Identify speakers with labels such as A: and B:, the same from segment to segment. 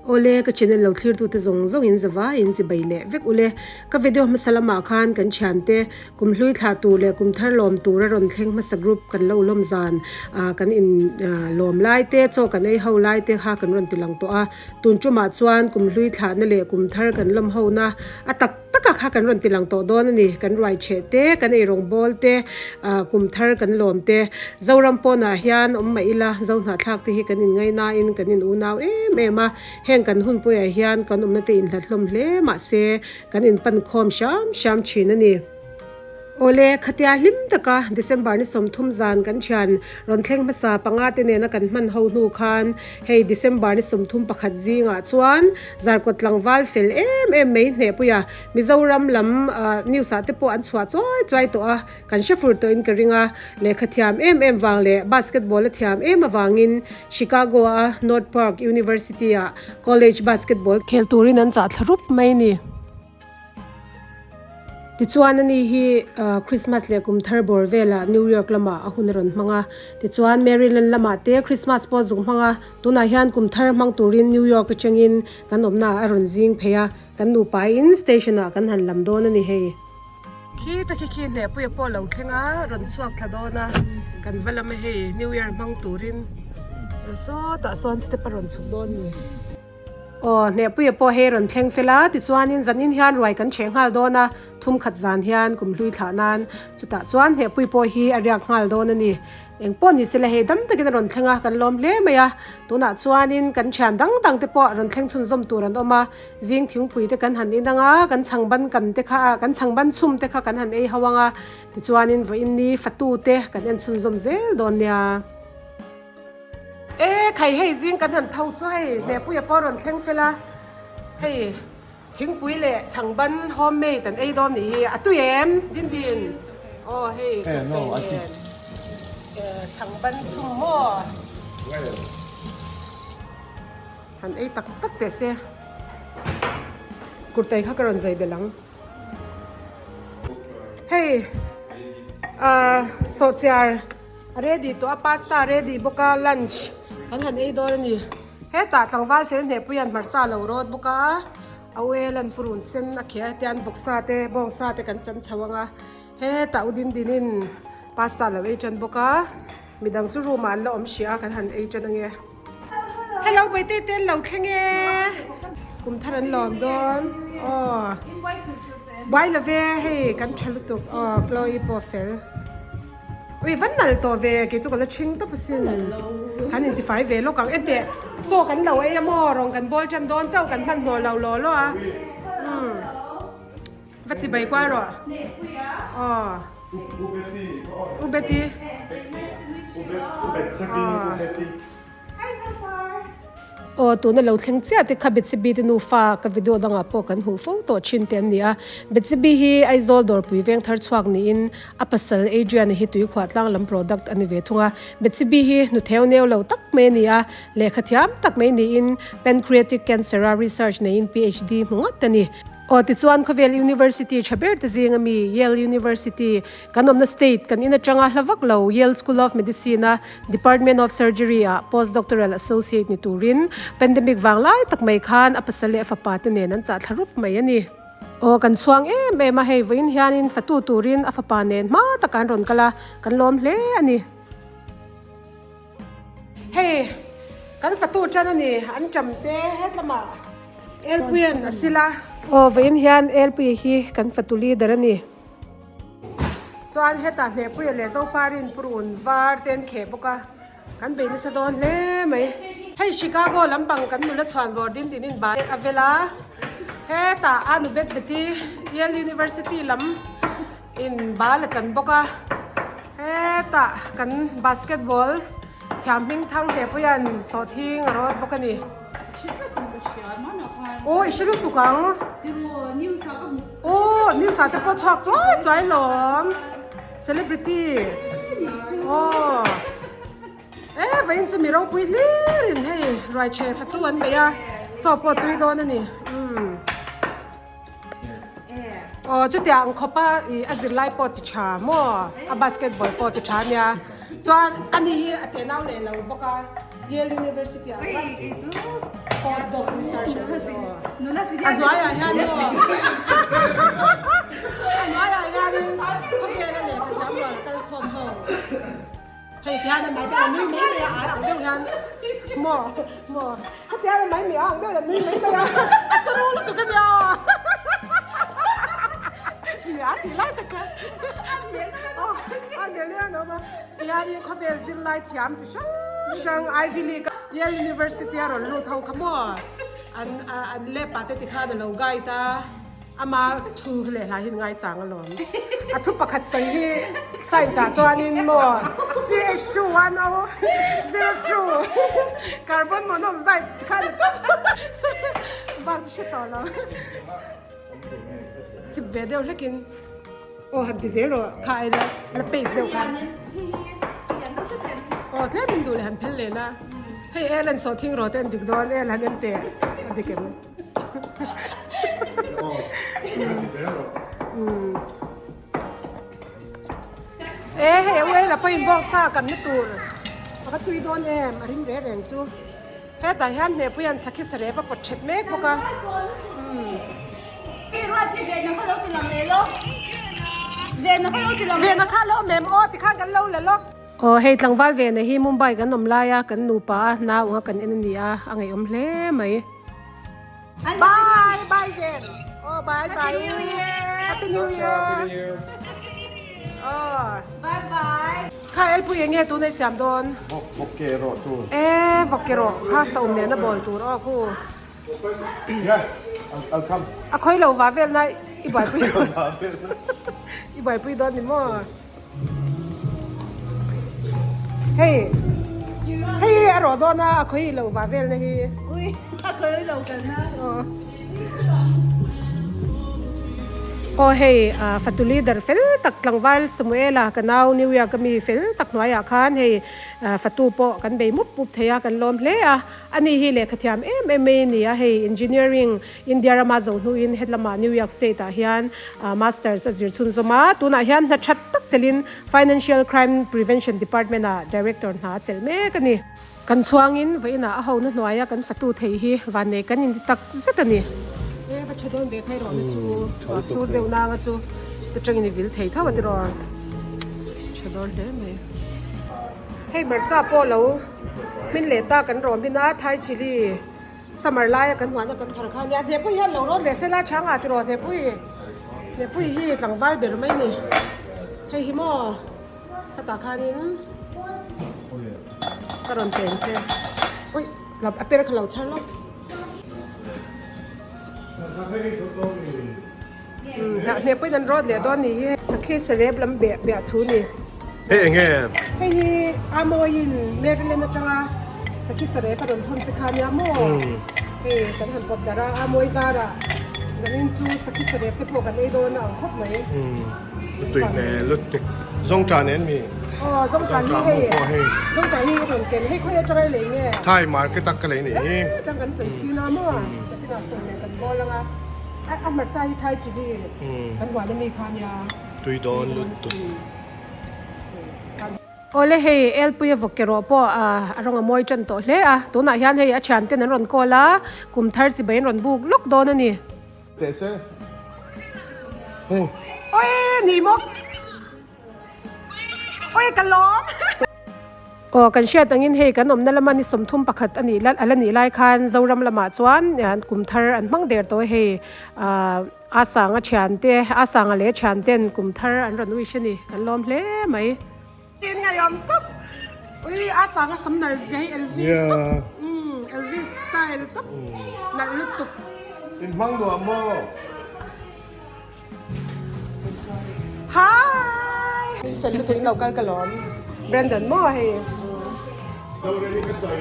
A: Awle, ka channel lo thlir tute zawng zawng in zavai in chibai leh vek ule. Ka video hmasa lamah khan kan thiante kum hlui thlah tur leh kum thar lawm tur a rawn thleng hmasa group kan lo lawm zan ah kan in lawm lai te chaw kan ei ho lai te kha kan rawn ti lang tawh a. Tun tumah chuan kum hlui thlahna leh kum thar kan lawm ho na a tak taka kha kan rawn ti lang tawh dawn a ni. Kan ruai chheh te, kan eirawng bawl te, ah kum thar kan lawm te. Zoram pawnah hian awm mah ila, Zo hnahthlak te hi kan inngainain kan in unau em em a. Heng kan hunpuiah hian kan awmna te inhlat hlawm hle mahse kan inpan khawm hram hram thin a ni. Awle, khatia hlim taka December ni 30 zan kan thian rawn thleng hmasa panga te nena kan hman ho hnu khan hei December ni 31 zingah chuan Zarkawt tlangval fel em em mai hnehpuia Mizoram lam news ah te pawh an chhuah chuai chuai tawh a, kan hre fur tawhin ka ring a, lehkha thiam em em vang leh basketball a thiam em avangin Chicago a North Park University ah college basketball khel turin an chah thla rup mai a ni. Tichuan ani hi Christmas leh kum thar bawr velah New York lamah a hun a rawn hmang a. Tichuan Maryland lamah te Christmas pawh a zuk hmang a. Tunah hian kum thar hmang turin New York atangin kan awmna ah a rawn zing phei a. Kan nupain station ah kan han lam dawn a ni hei. Khi ta khi khi hnehpuia pawh lo thleng a, rawn chhuak thla dawn a. Kan va lam a hei New Year hmang turin sawtah sawn step a rawn chhuk dawn a ni. Aw, Hnehpuia pawh hei rawn thleng fel a, tichuanin zanin hian ruai kan chheh nghal dawn a, thum khat zan hian kum hlui thlah nan chutah chuan Hnehpui pawh hi a riak nghal dawn a ni. Eng pawh ni sela hei dam takin a rawn thleng a, kan lawm hle mai a, tunah chuanin kan thian dang dang te pawh rawn thleng chhunzawm tur an awm a, zing thingpui te kan han in ang a, kan chhangban kan te kha kan chhangban chhum te kha kan han ei ho ang a, tichuanin vawiin ni fatu te kan en chhunzawm zel dawn nia. E khai hei zing kan han tho chu hei Hnehpuia pawh rawn thleng fel a, hei thingpui leh chhangban home made an ei dawn nih hi a tui em din din aw hei coffee nen chhangban chhum maw han ei tak tak teh se kurtai kha ka rawn zai belh ang. Hei ah sawhchiar. A ready tawh a pasta a ready bawk a lunch kan han ei dawn a ni hetah tlangval fel hnehpui an hmarcha a lo rawt bawk a a oil an purun sen a kheh a tian vawksa te bawngsa te kan chan chho ang a hetah u din din in pasta a lo ei tan bawk a midang chu room ah an la awm hrih a kan han ei tan ange hello bawihtei te an lo thleng e kum thar an lawm dawn aw buai love hei kan tha lutuk aw Chloe pawh fel. Ui van nal tawh ve kei chu ka la ṭhing tawp asin kan intifai ve lawk ang enteh chaw kan lo ei a maw rawng kan bawl ṭan dawn chauh kan hmanhmawh lo law law a umm va chibai kual rawh aw u Betty aw. Aw tuna lo thleng chiah te kha Bethseby te nufa ka video dangah pawh kan hmuh fo tawh thin te an ni a. Bethseby hi Aizawl dawrpui veng thar chhuak niin a pasal Adrian-a hi tuikhuah tlang lam product a ni ve thung a. Bethseby hi hnutheu neu lo tak mai a ni a, lehkha thiam tak mai niin Pancreatic Cancer-a research neiin PhD hmu ngat a ni. Aw tichuan khawvel University tha ber te zinga mi Yale University kan awmna state kan in atanga hla vak lo Yale School of Medicine-a Department of Surgery ah Postdoctoral Associate ni turin pandemic vang lai tak mai khan a pasal leh a fapa te nen an chah thla rup mai a ni. Aw kan chhuang em em a hei vawiin hianin fatu turin a fapa nen hma takah an rawn kal a, kan lawm hle a ni. Hei kan fatu tan a ni, an ṭam te hetlamah Elpuia'n a sil a. Aw vawiin hian Elpuia hi kan fatu leader a ni. Chuan hetah Hnehpuia leh Zoparin purun var te an kheh bawk a, kan bei nasa dawn hle mai. Hei Chicago lampang kan nula chhuan vawr din din in bai a vel a, hetah a nu bet beti Yale University lam in bal a chan bawk a, hetah kan basketball thiam hming thang Hnehpuia'n sawhthing a rawt bawk a ni. Aw i hre lutuk ang. Aw news ah te pawh chhuak chuai chuai lawm. Celebrity. Aw. E vawiin chu mi ropui hlir in hei ruai chhe fatu an bei a chaw pawh tui dawn a ni. Umm. Aw chutiang ang khawpa ih a zirlai pawh ti tha maw a basketball pawh ti tha ania chuan ani hi a te nau leh lo bawk a Yale University ah chuan. Post doc researcher a ni aw. A hnuaiah hian aw a hnuaiah hianin khawvela lehkha thiam rual kal khawm ho. Hei ti hian a mai te a nui mai mai a a ang deuh hian maw maw heti hian a mai mai a ang deuh hian a nui mai mai a a turu lutuk a nia aw nia tih lai tak kha aw a nel hian a awm a ti hianin khawvel zirlai thiam chi hrang hrang Ivy League Yale University a rawn lut ho kha maw an an lab ah te tikhan a lo guide a. Ama thu leh hlai hi ngaichang alawm. A thu pakhat sawi hi science ah chuanin maw CH2 1O 02 carbon monoxide kha ni tawp bak chu hre tawh lo. Chip ve deuh hlekin aw han ti zel rawh kha ai la la paste deuh kha. Aw tlem in duh leh han phel leh la. Hei el an sawh thing rawh te an dik dawn el han en teh a dik em. E hei uai la pawhin bawk sa kan na tur a va tui dawn em a ring reng reng chu hetah hian hnehpui an sakhi sarep a pawt thet mek bawk a vena kha lo awm em aw tikhan kan lo la lawk. Aw hei tlangval ve na hi Mumbai kan awm lai a kan nupa a naunga kan en a ni a a ngaihawm hle mai. Bye bye ven aw bye bye u Happy New Year aw
B: Bye bye
A: Kha elpui enge tun ei siam dawn?
C: Vawk ke rawh tur.
A: E vawk ke rawh kha saum nena bawl tur aw khu.
C: Yes I'll come.
A: A khawi lo va vel na i buaipui dawn i buaipui dawn ni maw? Hei hei hi a rawh dawn a a khawi lo va vel na hi.
B: Ui a khawi lo kal na.
A: Aw hei fatu leader fel tak tlangval Samuela ka nau New York a mi fel tak hnuaiah khan hei fatu pawh kan bei mup mup thei a kan lawm hle a ani hi lehkha thiam em em mai a ni a hei engineering India rama zo hnuin hetlama New York State ah hian Masters a zir chhunzawm a, tunah hian hna that tak chelhin Financial Crime Prevention Department ah Director hna a chelh mek a ni. Kan chhuangin vawiinah a hona hnuaia kan fatu thei hi vannei kan inti tak zet a ni. E va tha dawn ve thei rawh na chu a sur deuh nanga chu ta tangin i vil thei tho a tiraw tha dawn hle mai. Hei hmarcha pawh lo hmin leh ta kan rawh hmin a Thai chilli. Summer laia kan huana kan thar kha ania Hnehpui hian lo rawn leh sela chhang ah tiraw Hnehpui Hnehpui hi tlangval ber mai ni hei hi maw khatah khanin ka rawn peng che ui a per kha lo chhar lawk Hnehpuiin an rawt leh dawn ni hi. Sakhi sarep lam beh beh thu ni.
C: Hei eng nge?
A: Hei hi Amawiin Maryland atanga sakhi sarep a rawn thawn che kha nia maw? Hei kan han pawt darh a, Amawi zarah zanin chu sakhi sarep te pawh kan ei dawn a ang khawp mai.
C: Tui hmel lutuk. Zawngṭah nen mi?
A: Aw zawngṭah hi hei zawngṭah hi rawn ken hei khawi atanga i lei nge?
C: Thai market a ka lei nih hi.
A: Tang kan chei sin a maw? Nakinah sawm nen kan bawl anga. A hmarcha hi Thai chilli kan huan ami kha ania.
C: Tui dawn lutuk.
A: Awle hei Elpuia vawk ke rawh pawh a rawng a mawi tan tawh hle a, tunah hian hei a thianten an rawn call a, kum thar chibai an rawn buk lawk dawn a ni.
C: Teh se hei.
A: Oi ni maw. Oi ka lawm. Aw kan hriat angin hei kan awmna lama ni 31 a nih a la nih lai khan Zoram lamah chuan kum thar an hmang der tawh a hei ah a sanga thian te a sanga leh thian ten kum thar an rawn wish a ni kan lawm hle mai. Tin ngaiawm tawp ui a sanga sam nalh zia hi Elvis tawp umm Elvis style tawp nalh lutuk.
C: In hmang nuam maw?
A: Hi! Fel lutuk in lo kal ka lawm. Brandon maw hei.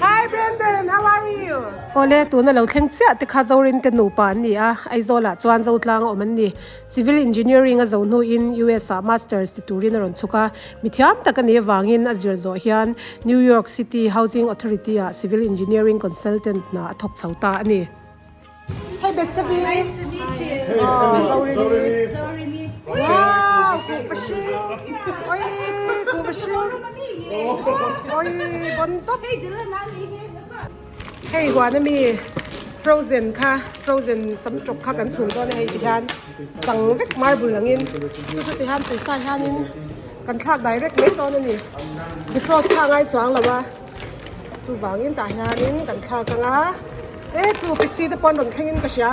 A: Hi Brandon, how are you? Awle, tuna lo thleng chiah te kha Zorin te nupa an ni a, Aizawl ah chuan Zotlang a awm an ni. Civil Engineering a zo hnuin US ah Masters ti turin a rawn chhuk a, mithiam tak a nih avangin a zir zawh hian New York City Housing Authority ah Civil Engineering Consultant hna a thawk chho ta a ni. Hey Betsabi.
B: Nice to meet you.
A: Oh, Zorini.
B: Zorini.
A: Wow, kupashi. Oi, kupashi. Oi, bon top.
B: Hey, Dylan, nani hi.
A: Hey, huan ami. Frozen kha frozen sam tawp kha kan chhum dawn a hei ti hian chang vek marble angin chu chu ti hian pawisa hianin kan thlak direct mai dawn a ni defrost kha a ngai chuang lo a chuvangin tah hianin kan thlak ang a e chu pixie te pawh an rawn thleng in ka hria.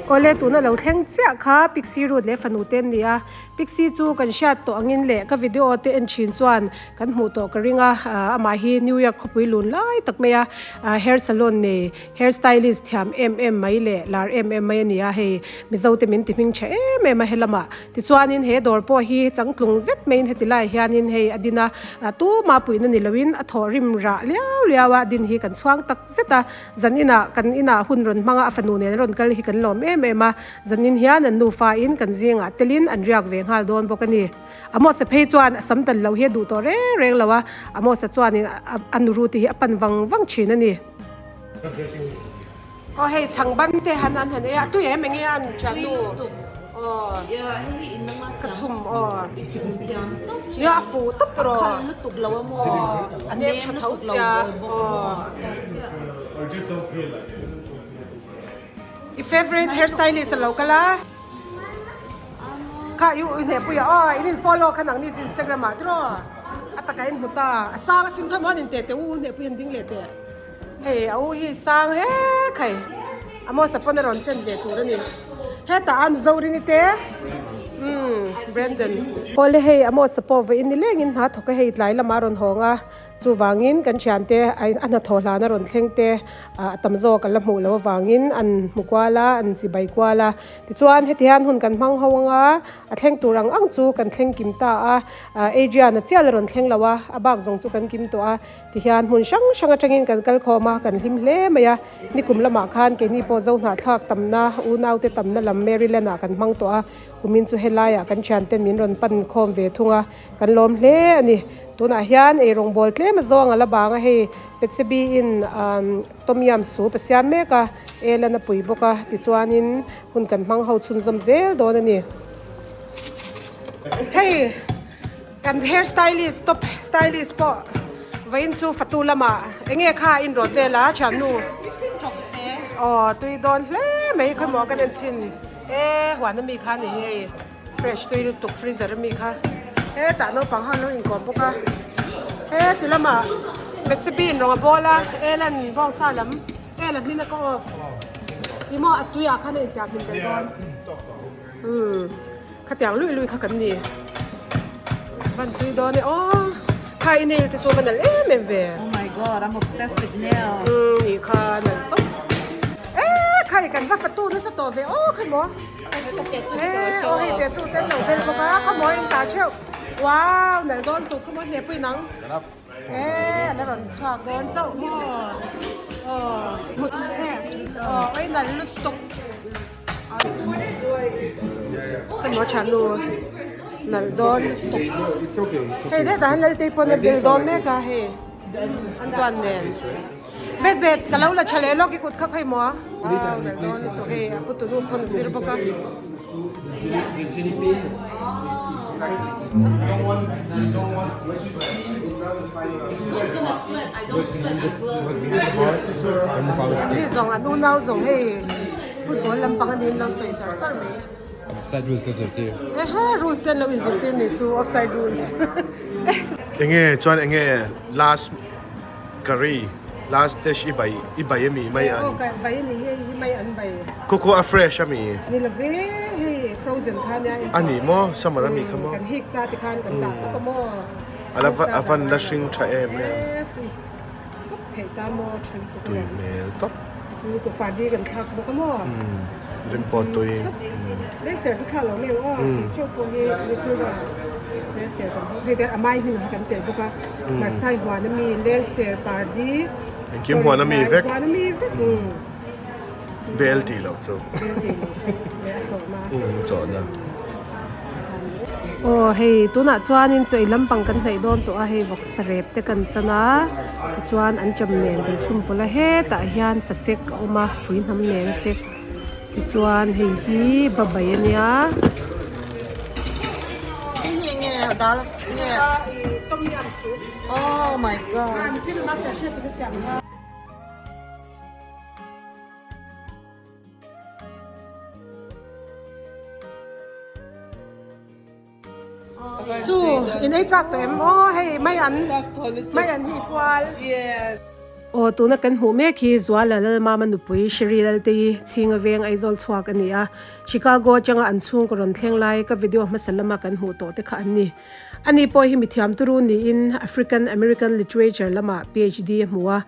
A: Awle tuna lo thleng chiah kha Pixie Road leh fanu te an ni a, Pixie chu kan hriat tawh angin leh ka video te en thin chuan kan hmuh tawh ka ring a, amah hi New York khawpui lun lai tak mai a, hair salon nei hair stylist thiam em em mai leh lar em em mai a ni a, hei Mizo te min ti hming tha em em a helamah tichuanin he dawr pawh hi changtlung zet maiin heti laiah hianin hei a din a, tuma puihna ni loin a thawh rim rah liau liau a din hi kan chhuang tak zet a, zan inah kan inah hun rawn hmang a a fanu nen a rawn kal hi kan lawm em em a, zanin hian an nufa in kan zingah telin an riak ve nghal dawn bawk a ni. Amosa phei chuan a sam tan lo hi a duh tawh reng reng lo a, Amosa chuanin a nuru te hi a pan vang vang thin a ni. Aw hei chhang ban te han an han ei a, tui em enge an thian nu? Aw ka chhum aw nia a fuh tawp rawh a nem tha tho sia aw. I favourite hairstylist a lo kal a. Kha i hnehpui a aw in in follow kha nangni chu Instagram ah tiraw a takah in hmu ta a sang a sin thawm hawn in teh teh u hnehpui an ding leh teh hei a u hi sang hlek hei a mawsa pawn a rawn chen ve tur a ni hetah a nu Zorini te umm Brandon awle hei a mawsa pawh vawiin ni lengin hna thawk a hei tlai lamah a rawn hawng a. Chuvangin kan thiante a hnathawh hlan a rawn thleng te a tam zawk an la hmuh loh avangin an hmu kual a, an chibai kual a. Tichuan heti hian hun kan hmang ho anga a thleng tur ang ang chu kan thleng kim ta a, Adrian a chial a rawn thleng lo a, a bak zawng chu kan kim tawh a. Tihian hmun hrang hrang atangin kan kal khawm a, kan hlim hle mai a. Nikum lamah khan keini pawh Zohnahthlak tamna, unaute tamna lam Maryland ah kan hmang tawh a, kumin chu helaiah kan thianten min rawn pan khawm ve thung a, kan lawm hle a ni. Tunah hian ei rawngbâwl tlem a zawng a la bang a, hei Petsebi in Tom Yam soup a siam mek a, Elan a pui bawk a, tichuanin hun kan hmang ho chhunzawm zel dawn a ni. Hei kan hair stylist top stylist pawh vawiin chu fatu lamah eng nge kha a inrawt vel a thiannu aw tui dawn hle mai khawimawh kan en chhin e huan ami kha a ni hei. Fresh tui lutuk freezer ami kha hetah naupang ho an lo inkawm bawk a heti lamah Bethsebi in rawng a bawl a Elan bawngsa lam Ela hmin a ka off ih maw a tuiah khan a inchiah hmin belh dawn umm khatiang lui lui kha kan ni van tui dawn e aw kha i nail te chu a va nalh em em ve
B: Oh my god I'm obsessed with nail
A: umm nih kha a nalh tawp e khai kan va fatu nasa tawh ve aw kha maw. Aw hei teh tu te an lo bel bawk a khawmawi an tah theuh wow nalh dawn tuk khawmawi hneh pui nang e an la rawn chhuak dawn chauh maw aw aw oi nalh lutuk khawmawi tha nu nalh dawn lutuk hei hetah hian Laltei pawn a bel dawn mek a hei an tuan nen. Bet bet ka lo la tha leh lawk i kut kha khawi maw a wow nalh dawn lutuk hei a pu tunu pawn a zir bawk a. Ni zawng an unau zawng hei football lampang a niin lo sawi char char mai.
D: Offside rules ka zirtir.
A: Ehe rules te an lo inzirtir ni chu offside rules.
C: Enge chuan enge last. Curry last dish i bai i bai ami mai an.
A: Aw ka bai ani hei hi mai an bai.
C: Khu khu a fresh ami.
A: Ni love hei frozen kha nia in.
C: Ani maw summer ami kha maw.
A: Kan hik sa ti khan kan dah tawp a maw.
C: A la a van la hring tha em em. Tui hmel tawp. Rim pawh tui. Engkim huan ami vek. Bel tih loh chu. Umm chawhna.
A: Aw hei tunah chuanin chaw ei lampang kan hnaih dawn tawh a hei vawksa rep te kan chan a tichuan an cham nen kan chhum pawlh a hetah hian sachek a awm a pui hnam nen a chek tichuan hei hi babai a nia.
B: Hei hi enge dal nge oh my god.
A: Chu in ei chak tawh em aw hei mai an mai an hi kual aw tuna kan hmuh mek hi Zuala Lalmama nupui Shri Laltei chhinga veng Aizawl chhuak a ni a Chicago atanga an chhungkaw rawn thleng lai ka video hmasa lama kan hmuh tawh te kha an ni. Ani pawh hi mithiam turu niin African American Literature lamah PhD a hmu a,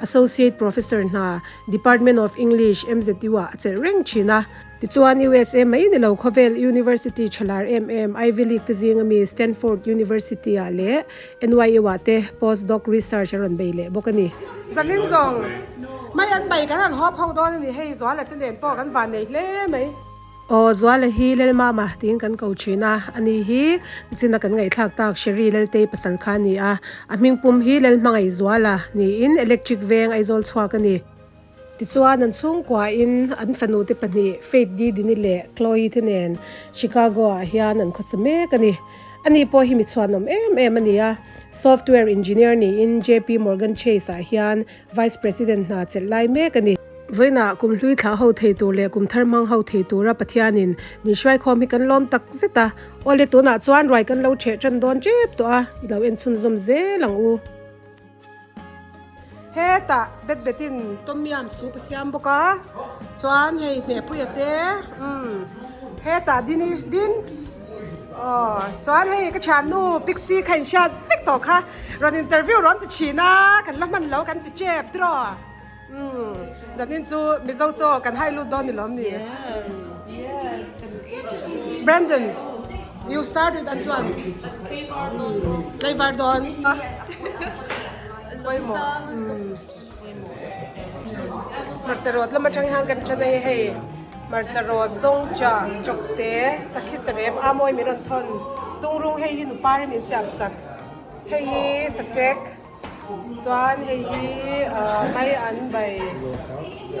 A: Associate Professor hna Department of English, MZU ah a chelh reng thin a. Tichuan USA mai ni lo khawvel University thalar em em Ivy League te zinga mi Stanford University ah leh NYU ah te Postdoc research a rawn bei leh bawk a ni. Zanin zawng mai an bai kan han hawp ho dawn a ni, hei Zuala te nen pawh kan van nei hle mai. Aw Zuala hi Lelmama tiin kan ko thin a, ani hi nichina kan ngaihthlak tak Sherry Laltei pasal kha a ni a, a hmingpum hi Lalhmangaih Zuala niin Electric Veng Aizawl chhuak a ni. Tichuan an chhungkuain an fanute pahnih Faith Didini leh Chloe te nen Chicago ah hian an khawsa mek a ni. Ani pawh hi mi chhuanawm em em a ni a, Software Engineer niin JP Morgan Chase ah hian Vice President hna chelh lai mek a ni. Vawiinah kum hlui thlah ho thei tur leh kum thar hmang ho thei tura Pathianin min hruaikhawm hi kan lawm tak zet a. Awle tunah chuan ruai kan lo ṭheh ṭan dawn ṭep tawh a, i lo en chhunzawm zel ang u. Hetah bet betin tom yam soup a siam bawk a, chuan hei hnehpuia te umm hetah dini din. Aw chuan hei ka thiannu Pixie kha in hriat vek tawh kha rawn interview rawn ti thin a kan la hman lo kan ti chep tiraw umm zanin chu Mizo chaw kan hai lut dawn ni lawm ni Brandon you start with Antoine Tlaivar dawn pawimawh Hmarcha rawt lam atang hian kan tan a hei hmarcha rawt zawng cha chawk te sakhi sarep a mawi min rawn thawn tungrung hei hi nupa ri min siam sak hei hi sachek chuan hei hi ah mai an bai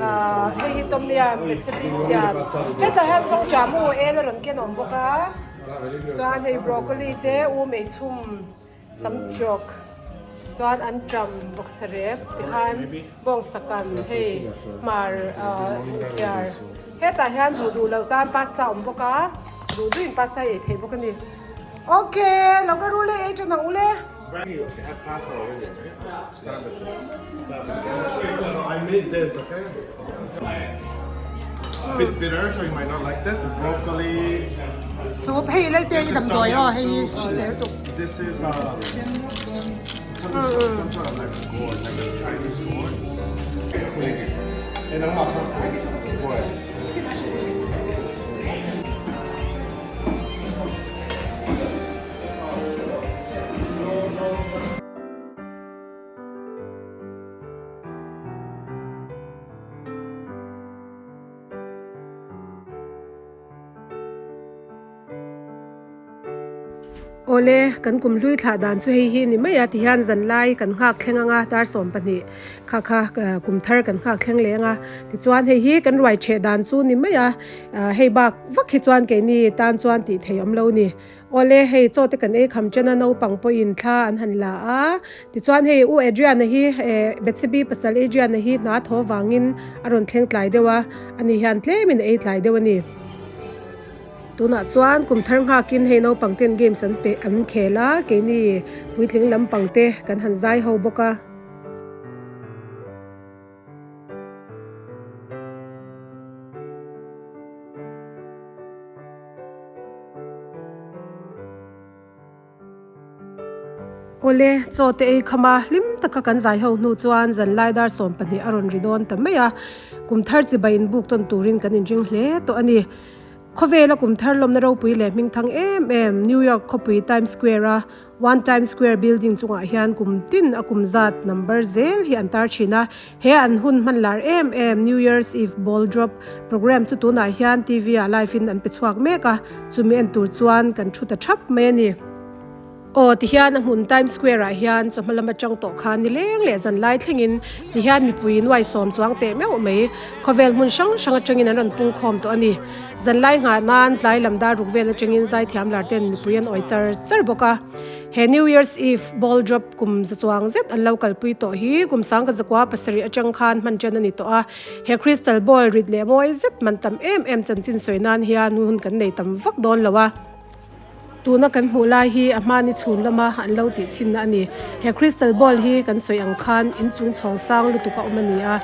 A: ah hei hi tom yam vegetable siam hetah hian zawng cha maw el a rawn ken awm bawk a chuan hei broccoli te u meichhum. Samchawk chuan an ṭam bawksa rep tikhan bawngsa kan hei hmar chiar hetah hian duh duh loh tan pasta a awm bawk a duh duhin pasta ei theih bawk a ni ok lo ka rul e ei ṭan ang ule.
C: I made this, okay? Bit bitter, so you might not like this. Broccoli.
A: Soup hei lelte hi damdawi aw hei hi hrisel tuk.
C: This is a some, some sort of like gourd, like a Chinese gourd. Eh, nangmah kha gourd.
A: Awle, kan kum hlui thlah dan chu hei hi ni mai a tihian zan lai kan nghak thleng anga dar 12 kha kha kum thar kan nghak thleng leng a tichuan hei hi kan ruai theh dan chu ni mai a hei bak vak hi chuan keini tan chuan tih theih awm lo ni. Awle, hei chaw te kan ei kham chen a, naupang pawhin thla an han la a. Tichuan hei U Adrian-a hi eh Bethsebi pasal Adrian-a hi hna thaw vangin a rawn thleng tlai deuh a, ani hian tlemin a ei tlai deuh a ni. Tunah chuan kum thar nghakin hei naupang ten games an pe an khel a, keini puitling lampang te kan han zai ho bawk a. Awle, chaw te ei kham a, hlim taka kan zai ho hnu chuan zanlai dar 12 a rawn ri dawn ta mai a, kum thar chibai inbuk tawn turin kan inring hle tawh a ni. Khawvela kum thar lawmna ropui leh hmingthang em em New York khawpui Times Square a One Times Square building chungah hian kum tin a kum zat number zel hi an tar thin a, he an hun hman lar em em New Year's Eve Ball Drop program chu tunah hian TV ah live in an pe chhuak mek a, chumi en tur chuan kan thu ta thap mai a ni. Aw tihian a hmun Times Square ah hian chawhma lam atang tawh khan nileng leh zan lai thlengin tihian mipui nuai sawm chuang teh meuh mai khawvel hmun hrang hrang atangin an rawn pung khawm tawh a ni. Zan lai nghah nan tlai lam dar ruk vel atangin zaithiam lar ten mipui an awi char char bawk a. He New Year's Eve ball drop kum za chuang zet an lo kalpui tawh hi kum sangka zakua pasarih atang khan hman ṭan a ni tawh a. He crystal ball rit leh mawi zet man tam em em chanchin sawi nan hian hun kan nei tam vak dawn lo a. Tuna kan hmuh lai hi a hmani chhun lama an lo tih chhinna a ni. He crystal ball hi kan sawi ang khan inchung chhawng sang lutuk a awm a ni a,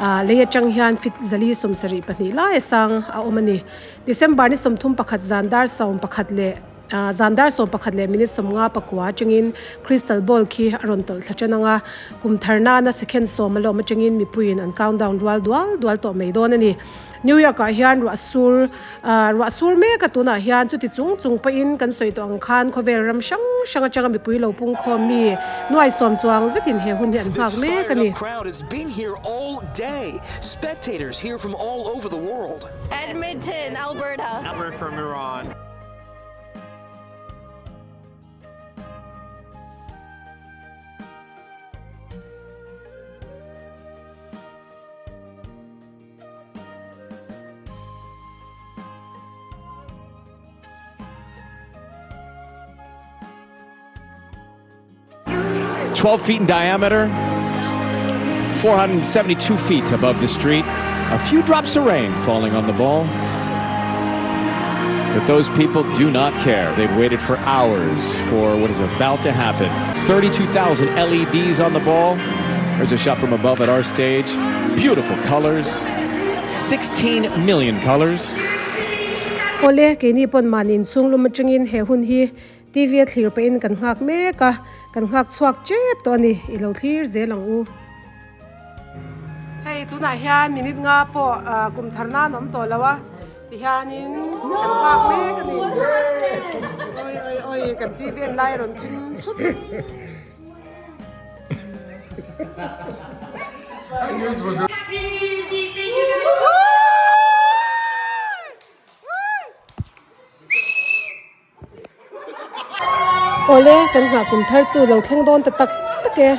A: ah lei atang hian feet zali 72 lai a sang a awm a ni. December ni 31 zan dar 11 leh ah zan dar 11 leh minute 59 atangin crystal ball khi a rawn tawlh thla tan ang a, kum thar nana second sawm a lawm atangin mipuiin an countdown rual dual dual tawh mai dawn a ni. New York ah hian ruah sur ah ruah sur mek a tunah hian chuti chung chung pawhin kan sawi tawh ang khan khawvel ram hrang hrang atanga mipui lo pung khawm mi nuai sawm chuang zetin he hun hi an nghak mek a ni.
E: Edmonton, Alberta.
F: From Iran.
G: 12 feet in diameter, 472 feet above the street. A few drops of rain falling on the ball. But those people do not care. They've waited for hours for what is about to happen. 32,000 LEDs on the ball. There's a shot from above at our stage. Beautiful colors. 16 million colors.
A: Awle, keini pawn mahni inchhung lum atangin he hun hi TV a thlir pahin kan nghak mek a, kan nghak chhuak tep tawh a ni, i lo thlir zel ang u. Hei tunah hian minute nga pawh kum thar nan awm tawh lo a, tihianin kan nghak mek a ni. Oi oi oi, kan TV en lai a rawn thim thut.
E: Happy New Year's Eve! Thank you guys so
A: Awle, kan nghah kum thar chu lo thleng dawn ta tak tak e.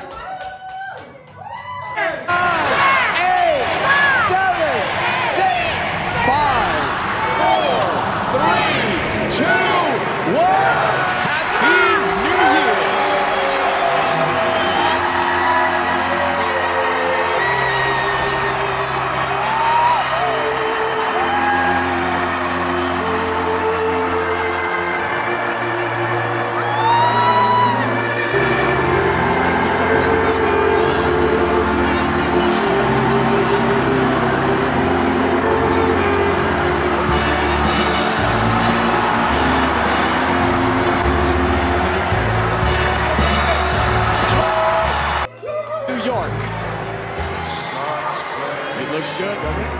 G: New York. It looks good, doesn't it?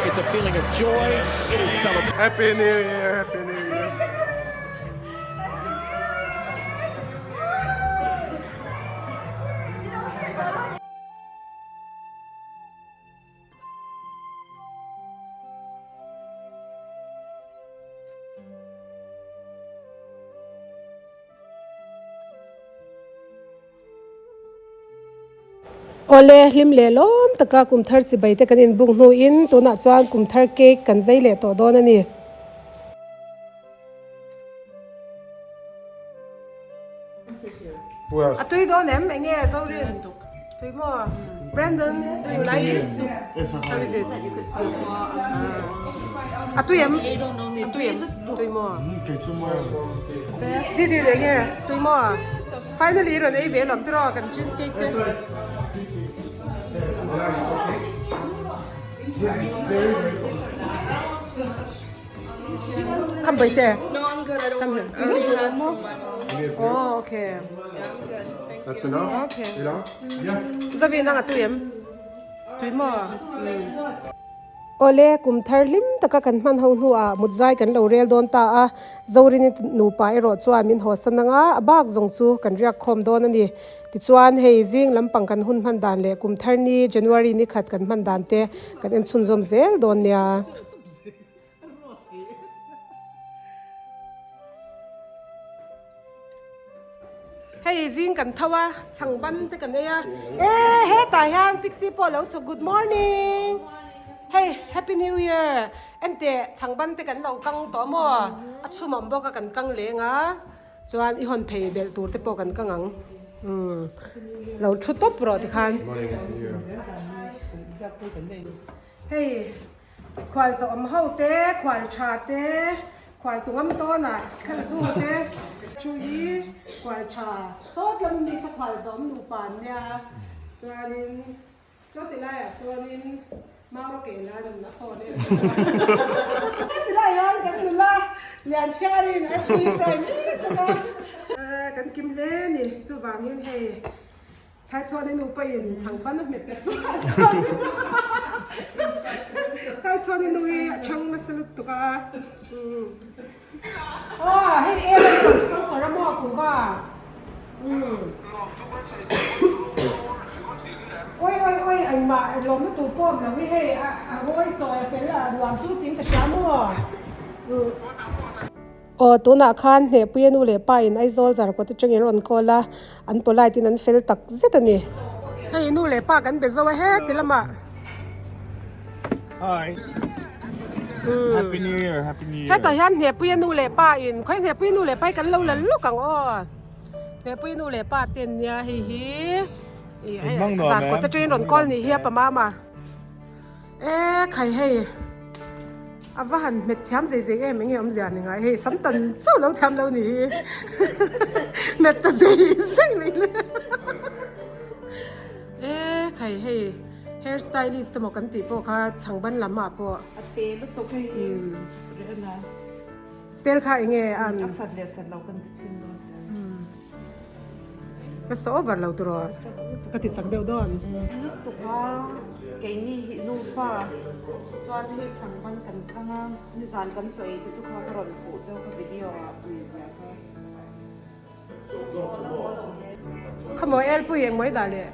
G: It's a feeling of joy. It is celebration.
C: Happy New Year, Happy New Year.
A: Awle, hlim leh lawm taka kum thar chibai te kan inbuk hnuin tunah chuan kum thar cake kan zai leh tawh dawn a ni. A tui dawn em? Enge Zorin? Tui maw? Brandon, do you like it? How is it? A tui em? A tui em? Tui maw? Didi enge? Tui maw? Finally rawn ei ve lawm tiraw kan cheese cake te. Come by there.
E: No, I'm good. I don't
A: Come
E: want.
A: here.
E: I already had some.
A: Oh, okay.
E: Yeah, I'm good. Thank
C: That's
E: you.
C: enough?
A: Okay.
C: Ila? Yeah.
A: Zavi nang a tui em? Tui maw? Awle, kum thar hlim taka kan hman ho hnuah mutzai kan lo rel dawn ta a, Zorini nupa erawh chuan min hawsan anga a bak zawng chu kan riak khawm dawn a ni. Tichuan, hei zing lampang kan hun hman dan leh kum thar ni January ni khat kan hman dan te kan en chhunzawm zel dawn nia. Hei zing kan tho a, chhang ban te kan ei a, e hetah hian Pixie pawh lo chhuk good morning hei happy new year enteh chhang ban te kan lo kang tawh maw a chhum awm bawk a kan kang leng a chuan i hawn phei belh tur te pawh kan kang ang umm lo thu tawp rawh tikhan. Hei Khual zawhawm ho te, khual tha te, khual tungam tawnah kheltu te thu hi khual tha sawt lam ni sa khual zawhawm nupa an nia chuanin sawti laiah sawn Mauro Keilan a phone em heti lai hian kan nula lian chhiarin a tui fry mek bawk a kan kim hle a ni chuvangin hei Thai chuan i nupa in chhangpan a hmet nasa Thai chuan i nu hi a chhang nasa lutuk a. Aw hei em an rawn sponsor a maw kuhva. Oi oi oi engmah lawmna tur pawh awm lo hi hei a ngawi chawi a fel a nuam chu tiin ka hria maw. Aw, tunah khan Hnehpuia nu leh pa in Aizawl Zarkawt atangin rawn call a, an polite in an fel tak zet a ni. Hei nu leh pa kan be zo a he ti lamah.
F: Hi. Happy New Year, Happy New Year.
A: Hetah hian Hnehpuia nu leh pa in, khawi Hnehpuia nu leh pa hi kan lo la lawk ang aw. Hnehpuia nu leh pa te an nia hei hi Zarkawt atangin rawn call nih hi a pa mama. E khai hei a va han hmet thiam zei zei em enge awmzia ni ngai hei sam tan chauh lo thiam lo ni hi hmet ta zei zei mai le e khai hei hair stylist te maw kan tih pawh kha chhang ban lam ah pawh
B: A te lutuk hei hi reh a na.
A: Tel kha enge an
B: A sat leh sat lo kan ti chhin dawn te.
A: Ka sa over lo tiraw? Ka ti chak deuh dawn.
B: Lutuk a, keini hi nufa chuan hei chhangban kan kang a, nizan kan chaw ei te chu kha ka rawn phuh cheu ka video ah tui zia kha.
A: Khawmaw elpui eng mawi dah le?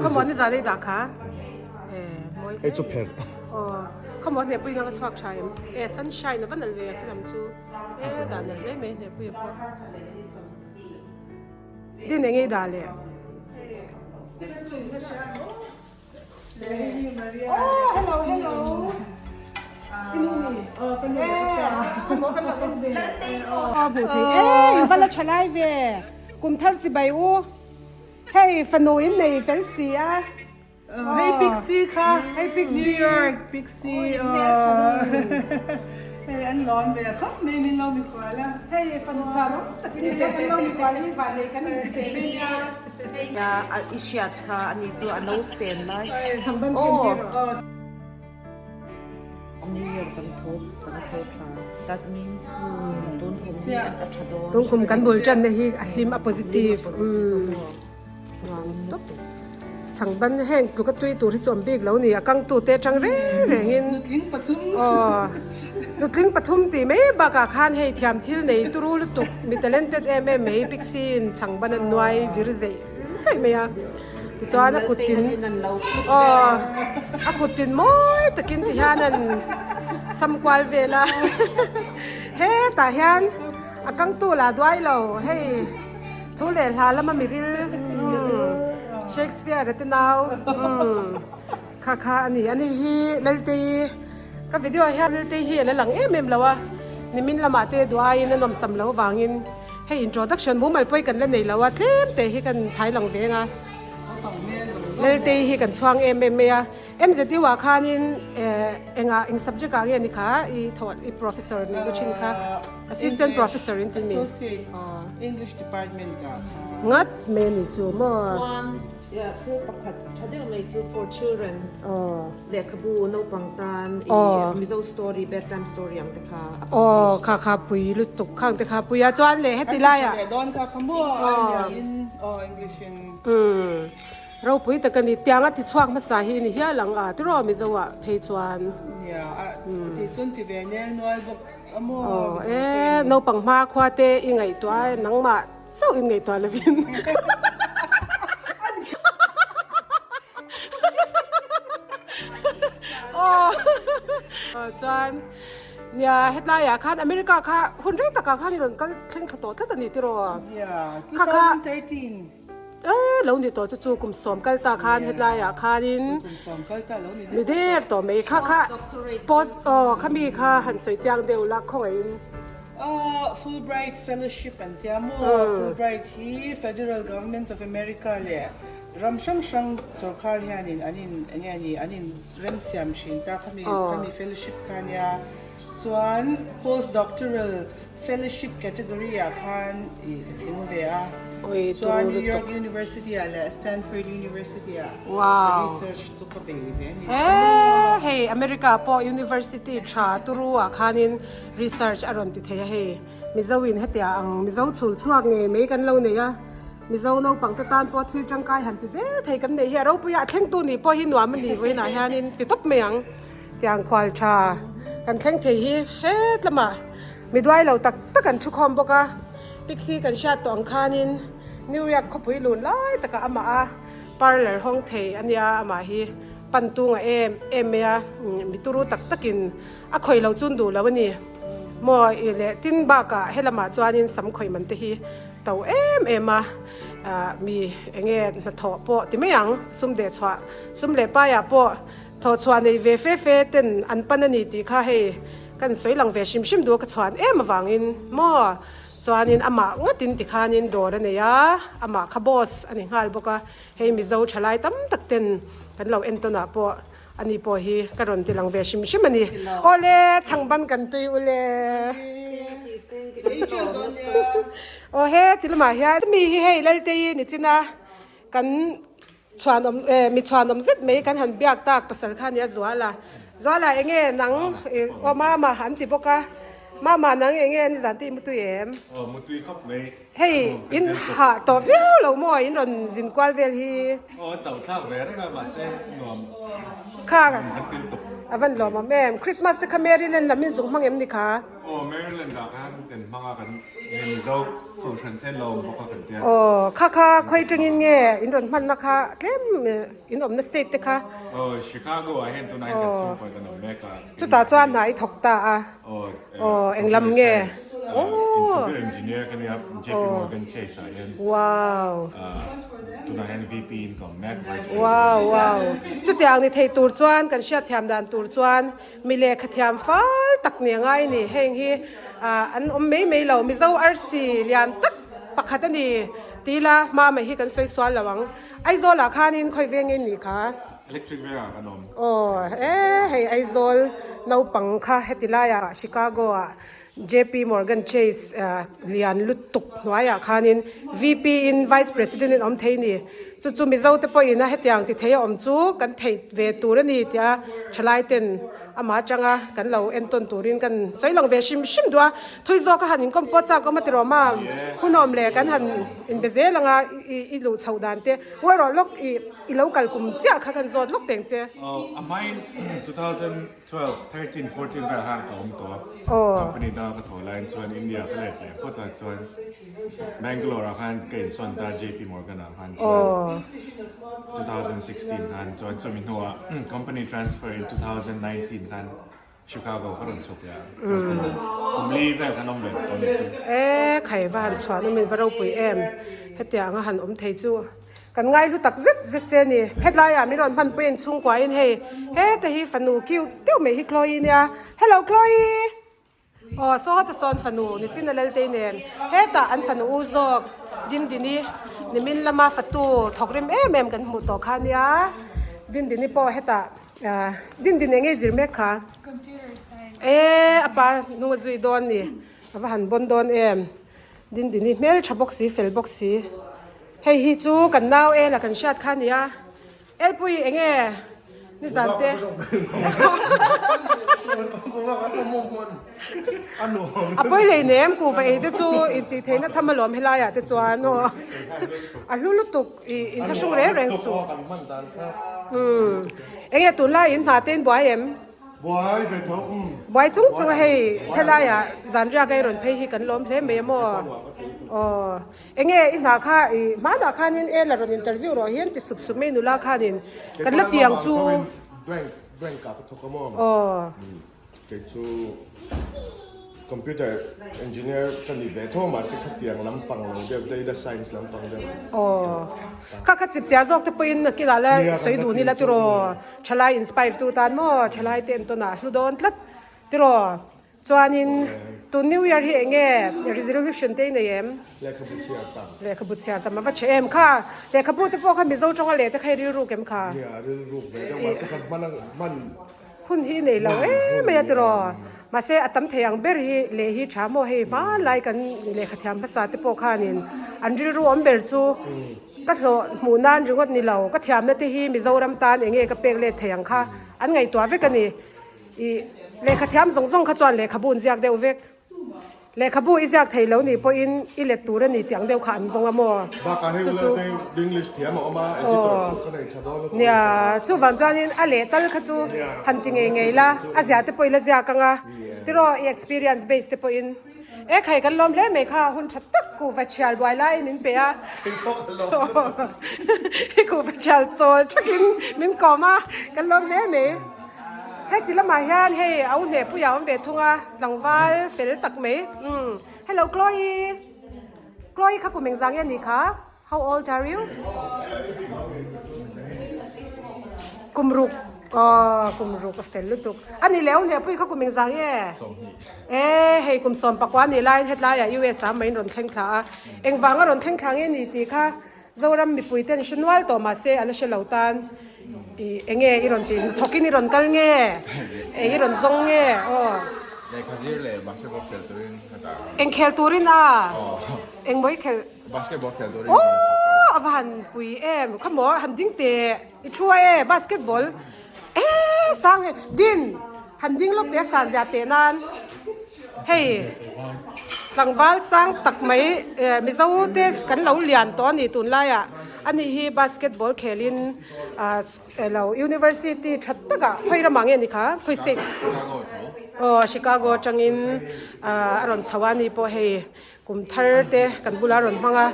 A: Khawmaw nizan ei dah kha?
C: Hei chu pherh.
A: Aw, khawmaw hnehpui nang a chhuak tha em? E sunshine a va nalh ve a khalam chu. E dah nalh hle mai hnehpui a pawh. Din eng ei dah le? Oh, hello, hello. E, in va la tha lai ve. Kum thar chi bai u. Hei, fanu in nei fel si a.
B: Hei Pixie kha
A: Hei Pixie
B: New York Pixie hei an lawm ve khawp mai min lo mikhual a.
A: Hei fanu chhuan awm takin in kan lo mikhual hi vanei kan in ti thei mai nia.
B: Nia i hriat kha ani chu a no sen lai.
A: Chhangban khen tir rawh.
B: New Year kan tho kan tho tha that means tun kum hi a tha dawn.
A: Tun kum kan bul tan na hi a hlim a positive. Chhangban heng tluk a tui tur hi chu awm bik lo ni a kang tu te atang reng reng in aw nutling pathum tih mai bakah khan hei thiam thil nei turu lutuk mi talented em em mai Pixie in chhangban an nuai vir zeih zeih mai a tichuan a kut tin aw a kut tin mawi takin ti hian an sam kual vel a hetah hian a kang tu lah duai lo hei. Thu leh hla lama miril Shakespeare a te nau kha kha a ni. Ani hi Laltei ka video ah hian Laltei hi a la lang em em lo a, nimin lamah te duh aiin a nawmsam lo vangin. Hei introduction mumal pawh hi kan la nei lo a, tlem te hi kan thai lang veng a. Laltei hi kan chhuang em em mai a. MZU ah khanin eh engah eng subject ah nge ni kha i thawh i professor nih na thin kha assistant professor in ti mi?
B: Associate English department ah kha.
A: Ngat mai a ni chu maw?
B: Chuan thil pakhat tha deuh mai chu for children lehkhabu naupang tan i Mizo story bedtime story ang te kha a
A: Aw kha kha pui lutuk khang te kha pui a chuan leh heti laiah
B: Kan ti tha leh dawn kha kha maw a nia in aw English in.
A: Umm. Ropui tak a ni. Tianga ti chhuak hmasa hi ni hial ang a, tiraw Mizo ah phei chuan.
B: Nia, a tih chuan ti ve nel nual bawk a maw?
A: Aw e, naupang hma khua te i ngaihtuah a, nangmah chauh in ngaihtuah lovin. Aw chuan nia hetlai ah khan America kha hun rei takah khan i rawn kal thleng thla tawh tlat a ni tiraw?
B: Nia, 2013.
A: E lo ni tawh chu chu kum sawm kal ta khan hetlai ah khanin ni der tawh mai kha kha post aw khami kha han sawi chiang deuh la khawngaihin.
B: Aw Fulbright Fellowship an tia maw Fulbright hi Federal Government of America leh ram hrang hrang sorkar hianin an in enge ni an in remsiam thin ta khami khami fellowship kha nia chuan post doctoral Fellowship category ah khan i tling ve a, chuan New York University ah leh Stanford University ah ka research chu ka bei ve a ni.
A: He hei America pawh University tha turu ah khanin research a rawn ti thei a hei Mizo in hetia ang Mizo chhul chhuak ngei mai kan lo nei a, Mizo naupang te tan pawh thil tangkai han ti zel thei kan nei hi a ropui a, a thlengtu nih pawh hi nuam a ni vawiinah hianin ti tawp mai ang. Tiang khual tha kan thleng thei hi het lamah mi duai lo tak tak an thu khawm bawk a, Pixie kan hriat tawh ang khanin New York khawpui lun lai takah amah a parlour hawng thei a nia, amah hi pan tunga em em mai a, mi turu tak takin a khawih lo chun duh lo a ni maw i leh tin bakah helamah chuanin sam khawih man te hi to em em a, mi enge hnathawh pawh ti mai ang sum dehchhuah sum leh paiah pawh. Thawhchhuah nei ve fe fe ten an pan a ni tih kha hei kan sawi lang ve hrim hrim duh a ka chhuan em avangin maw chuanin amah ngatin tikhanin dawr a nei a, amah kha boss a ni nghal bawk a, hei Mizo thalai tam tak ten kan lo entawn ah pawh ani pawh hi ka rawn ti lang ve hrim hrim a ni. Awle chhangban kan tui ule. Aw he ti lamah hian mi hi hei Laltei ni chin a kan Chhuanawm eh mi chhuanawm zet mai kan han biak tak pasal kha nia Zuala. Zuala enge nang i aw mama an ti bawk a, mama nang enge nizan te i mutui em?
F: Aw mutui khawp mai.
A: Hei in hah tawh viau lo maw in rawn zin kual vel hi?
F: Aw chauh thlak ve reng a mahse nuam
A: Kha
F: kan til tawp.
A: A van lawmawm em? Christmas te kha Maryland lam in zuk hmang em ni kha?
F: Aw Maryland ah khan kan hmang a kan Mizo kohhran te lawm bawk a kan tia.
A: Aw kha kha khawi tangin nge in rawn hmanna kha tlem in awmna state te kha.
F: Aw Chicago ah hian tunah hian kan chhungkaw kan awm mek a.
A: Chutah chuan hna i thawk ta a.
F: Aw
A: Aw eng lam nge.
F: Aw computer engineer ka nia JP Morgan Chase ah hian.
A: Wow.
F: Tunah hian VP in ka awm mek vice president.
A: Wow wow chutiang ni thei tur chuan kan hriatthiam dan tur chuan Mi lehkha thiam fal tak ni a ngai a ni. Heng hi an awm mai mai lo. Mizo arsi lian tak pakhat a ni ti ila hma mai hi kan sawi sual lo ang. Aizawl ah khanin khawi veng nge ni kha?
F: Electric veng ah kan awm.
A: Aw e hei Aizawl naupang kha heti laiah Chicago ah JP Morgan Chase lian lutuk hnuaiah khanin VP in Vice President in awm thei ni. Chu chu Mizo te pawhin a hetiang ti thei a awm chu kan theih ve tur a ni tia thalai ten amah atanga kan lo entawn turin kan sawi lang ve hrim hrim duh a. Thui zawk a han inkawm pawh chak awm a ti rawh mam. Hunawm leh kan han inbe zel anga i luh chhoh dan te. Ngawi rawh lawk i lo kal kum chiah kha kan zawt lawk teng che.
F: Aw a hmain 2000. 12, 13, 14 vel khan ka awm tawh a, company danga ka thawh laiin chuan India ka let leh phawt a, chuan Bangalore ah khan ka insawn ta JP Morgan ah khan chuan 2016 khan chuan chumi hnuah company transfer in 2019 khan Chicago ka rawn chhuk leh a, kum li vel khan awm ve tawh ni chu.
A: E khai va han chhuah nawmin va ropui em, hetiang a han awm thei chu. Kan ngaihlu tak zet zet che a ni. Hetlaiah min rawn hmanpui in chhungkuain hei heta hi fanu cute deuh mai hi Chloe nia. Hello Chloe! Aw sawta sawn fanu Nichina Laltei nen hetah an fanu u zawk Dindini nimin lama fatu thawk rim em em kan hmuh tawh kha ania Dindini pawh hetah Dindini eng nge zir mek kha? E a pa hnung a zui dawn ni a va han bawn dawn em Dindini hmel tha bawk si fel bawk si hei hi chu kan nau ela kan hriat kha ania. Elpui enge nizan te. A pawi lei nem ku va ei te chu intih theihna tham alawm helai ah te chuan aw a hlu lutuk i inthlahrung reng reng suh. Umm enge tunlai in hna te in buai em?
C: Buai ve tho umm.
A: Buai chung chung a hei helai ah zanriak ei rawn phei hi kan lawm hle mai a maw aw. Enge i hna kha i hmanah khanin e la rawn interview rawh hian ti sup sup mai nula khanin kan la ti ang chu.
C: Bank bank ah ka thawk a maw?
A: Aw.
C: Kei chu computer engineer ka ni ve tho mahse khatiang lampang lo deuh data science lampang deuh.
A: Aw. Kha kha chip chiar zawk te pawhin nakinah la sawi duh ni la tiraw thalai inspire tu tan maw thalai te entawn ah hlu dawn tlat tiraw. Chuanin tun New Year hi eng nge resolution te i nei em?
C: Lehkhabu chhiar tam.
A: Lehkhabu chhiar tam a va tha em kha? Lehkhabu te pawh kha Mizo tawnga leh te kha i rilruk em kha?
C: Nia, rilruk ve deuh mahse kha hman a hman.
A: Hun hi i nei lo em mai a tiraw? Mahse a tam thei ang ber hi leh hi tha maw hei hmanlai kan lehkha thiam hmasa te pawh khanin an rilru awm ber chu ka hlawh hmuh nan ringawt ni lo ka thiamna te hi Mizoram tan eng nge ka pek let thei ang kha an ngaihtuah vek a ni. I lehkha thiam zawng zawng kha chuan lehkhabu an ziak deuh vek. Lehkhabu i ziak thei lo nih pawhin i let tur a ni tih ang deuh kha an vawng a maw?
C: Bakah hei ula te English thiam a awm a, editor pawh ka nei tha dawn a.
A: Nia, chuvang chuanin a leh tal kha chu han ti ngei ngei la, a zia te pawh i la ziak ang a, tiraw i experience base te pawhin. E khai kan lawm hle mai kha, hun tha tak kuhva thial buai laiin min pe a, kuhva thial chawl thakin min kawm a, kan lawm hle mai. Heti lamah hian hei a u hnehpuia a awm ve thung a, tlangval fel tak mai. Umm hello Chloe, Chloe kha kum engzah nge a nih kha? How old are you? Kum ruk aw kum ruk a fel lutuk. A nih leh a u hnehpui kha kum engzah nge? E hei kum sawmpakua a nih laiin hetlaiah US ah maiin rawn thleng thla a, engvanga rawn thleng thla nge ni tih kha Zoram mipui ten hre nual tawh mahse a la hre lo tan i enge i rawn tih hnathawkin i rawn kal nge e i rawn zawng nge aw.
D: Lehkha zir leh basketball khel turin ka dah.
A: Eng khel turin a? Eng maw i khel?
D: Basketball khel turin.
A: Aw a va han pui em kha maw han ding teh i thu a e basketball e sang he din han ding lawk teh a san zia teh nan. Hei tlangval sang tak mai Mizo te kan lo lian tawh a ni tunlaiah a ni hi basketball khelin ah elo university tha takah khawi ramah nge ni kha khawi state aw Chicago atangin ah a rawn chho a ni pawh hei kum thar te kan bula rawn hmang a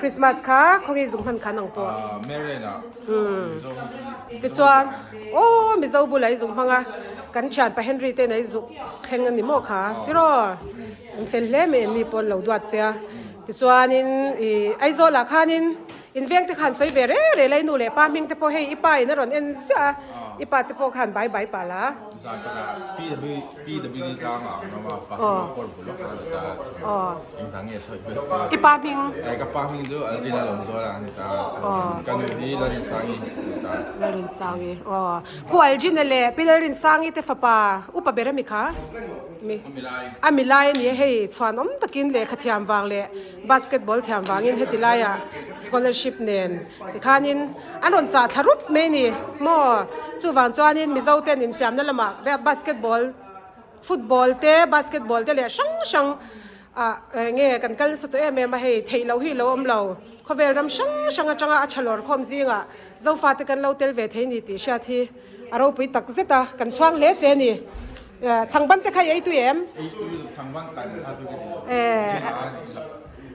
A: Christmas kha khawnge zung hman khan ang pawh tichuan aw Mizo bula i zung hmang a kan thianpa Henry te in a i zuk thleng a ni maw kha tiraw an fel hle mai an ni pawh an lo duat che a tichuanin ih Aizawl ah khanin in veng te khan sawi ve reng reng la i nu leh pa hming te pawh hei i pa in a rawn en ziah a i pa te pawh khan bai bai pah la. I pa hming? Lalrinsangi aw. Pu Algina leh Pi Lalrinsangi te fapa upa ber a mi kha? Mi. A milai a ni a hei chhuan awm takin lehkha thiam vang leh basketball thiam vangin heti laiah scholarship nen tikhanin an rawn chah thla rup mai a ni maw chuvang chuanin Mizo ten infiamna lamah basketball football te basketball te leh hrang hrang ah enge kan kal nasa tawh em em a hei theih loh hi lo awm lo khawvel ram hrang hrang atanga a tha lawr khawm zingah Zofa te kan lo tel ve thei ni tih hriat hi a ropui tak zet a kan chhuang hle che a ni. Chhangban te kha i ei tui em?
D: Ei tui lutuk chhangban kan kha chu ka ti lo.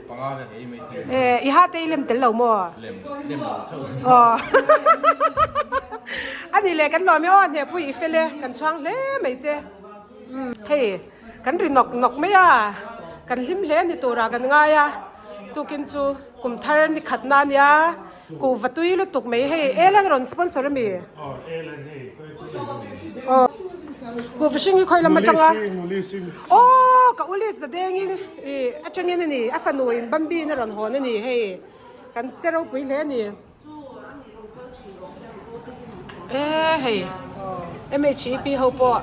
D: Panga vek ei mai thei.
A: I ha te i lem tel lo maw?
D: Lem, lem lo chauh.
A: Aw. A ni le kan lawm e aw hnehpui i fel e kan chhuang hle mai che. Hei kan ri nawk nawk mai a, kan hlim hle ni turah kan ngai a, tukin chu kum thar ni khat na nia. Kuhva tui lutuk mai hei Ellen rawn sponsor a mi?
F: Aw Ellen hei khawi chu
A: Aw Kuhva hring hi khawi lam atanga Aw. Aw ka uli zadengin ih atangin a ni a fanu in Bambi in a rawn hawn a ni hei kan che ropui hle a ni. E hei MHEP ho pawh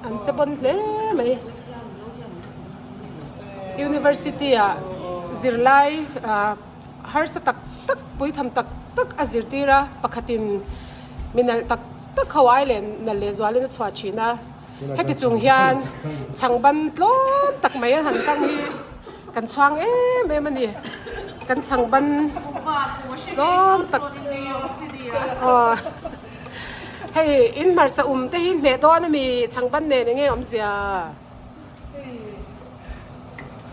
A: an che pawn hle mai University ah zirlai ah harsa tak tak puitham tak tak a zirtir a pakhatin mi nalh tak tak ho ai leh nalh leh zualin a chhuah thin a heti chung hian chhangban tlawm tak mai an han kang hi kan chhuang em em a ni kan chhangban tlawm tak aw hei in hmarcha um te hi hneh dawn a mi chhangban nen enge awmzia.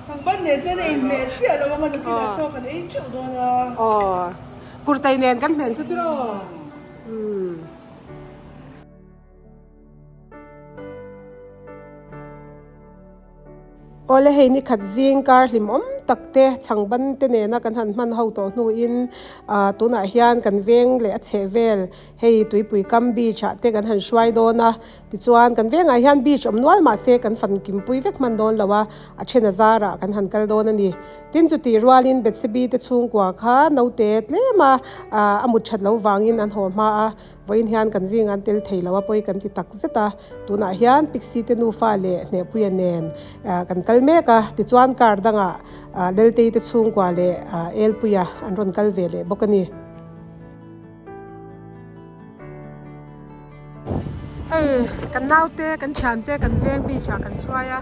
B: Chhangban nen chuan a inhmeh chiah lo ang a nakinah chaw kan ei teuh dawn a.
A: Aw kurtai nen kan hmeh chu tiraw umm. Awle hei ni khat zing kar hlim awm tak te chhangban te nena kan han hman ho tawh hnuin ah tunah hian kan veng leh a chheh vel hei tuipui kam beach ah te kan han hruai dawn a tichuan kan vengah hian beach awm nual mahse kan fan kim pui vek hman dawn lo a a then a zarah kan han kal dawn a ni tin chutih rualin Bethsebi te chhungkua kha naute tlem a ah a mut that loh vangin an haw hma a. Vawiin hian kan zing an tel thei lo a pawi kan ti tak zet a, tunah hian Pixie te nufa leh Hnehpuia nen kan kal mek a, tichuan car dangah Leltei te chhungkua leh Elpuia an rawn kal ve leh bawk a ni. Hei kan naute kan thiante kan veng beach ah kan hruai a,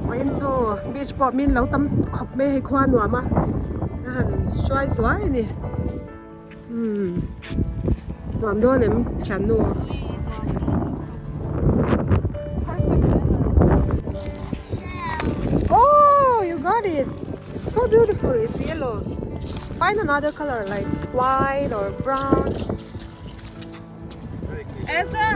A: vawiin chu beach pawh min lo tam khawp mai hei khua nuam a, a han hruai zuai a ni. Umm nuam dawn em thiannu. Oh you got it it's so beautiful it's yellow find another color like white or brown.
B: Ezra.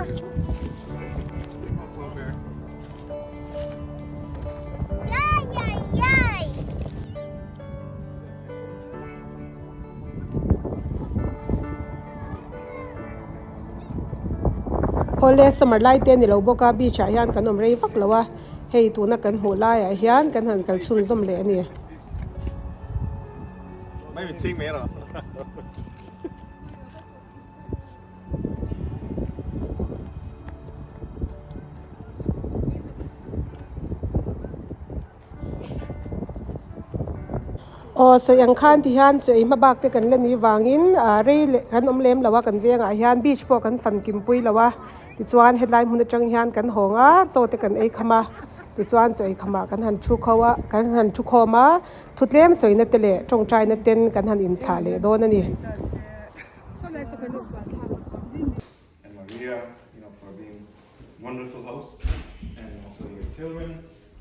A: Awle summer lai te a ni lo bawk a beach ah hian kan awm rei vak lo a hei tuna kan hmuh laiah hian kan han kal chhunzawm leh a ni. Aw sawi ang khan ti hian chaw ei hma bak te kan la nih vangin ah rei leh kan awm lem lo a kan vengah hian beach pawh kan fan kim pui lo a tichuan helai hmun atang hian kan hawng a chaw te kan ei kham a tichuan chaw ei khamah kan han thu kho a kan han thu khawm a thutlem sawina te leh tawngtaina ten kan han inthlah leh dawn a ni.
F: And Maria, you know, for being wonderful hosts and also your children.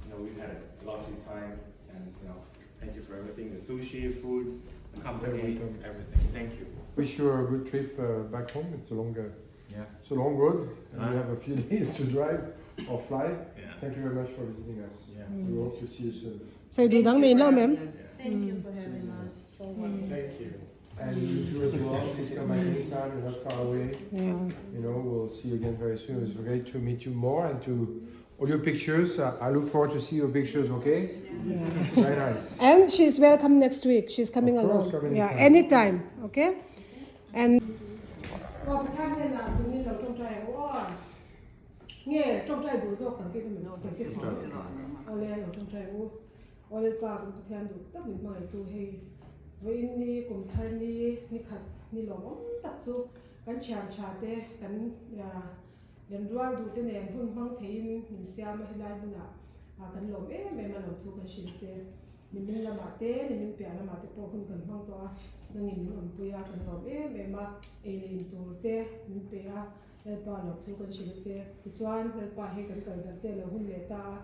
F: You know, we've had a lovely time and you know, thank you for everything, the sushi, food, the company, everything. Thank you.
C: Wish you a good trip uh, back home. It's a long, uh,
F: Yeah.
C: it's a long road, and we have a few days to drive or fly.
F: Yeah.
C: Thank you very much for visiting us.
F: Yeah.
C: We hope to see you soon.
A: Sawi duh dang nei lo mem.
E: Thank you for having us. So wonderful.
C: Thank you. And you too as well. Please come back anytime. You're not far away.
A: Yeah.
C: You know, we'll see you again very soon. It's great to meet you more and to all your pictures. Uh, I look forward to see your pictures. Okay.
A: Yeah.
C: Very nice.
A: And she's welcome next week. She's coming
C: Of course,
A: along.
C: come
A: Yeah,
C: anytime.
A: anytime. Okay? And Nge tawngtai duh zawk kan tih na Awle lo tawngtai u Awle pa kan Pathian duh tak min hmangaihtu hei vawiin ni kum thar ni ni khat ni lawmawm tak chu kan thian tha te kan lem rual duh te nen hun hmang theiin min siam a helai hmunah kan lawm em em a lawmthu kan hrilh che. Nimin lamah te, nimin piah lamah te pawh hun kan hmang tawh a, nangin min awmpui a, kan lawm em em a, ei leh in tur te min pe a, Lalpa lo thu kan hrilh a che. Tichuan, Lalpa hi kan kal darh te a lo hun leh ta a,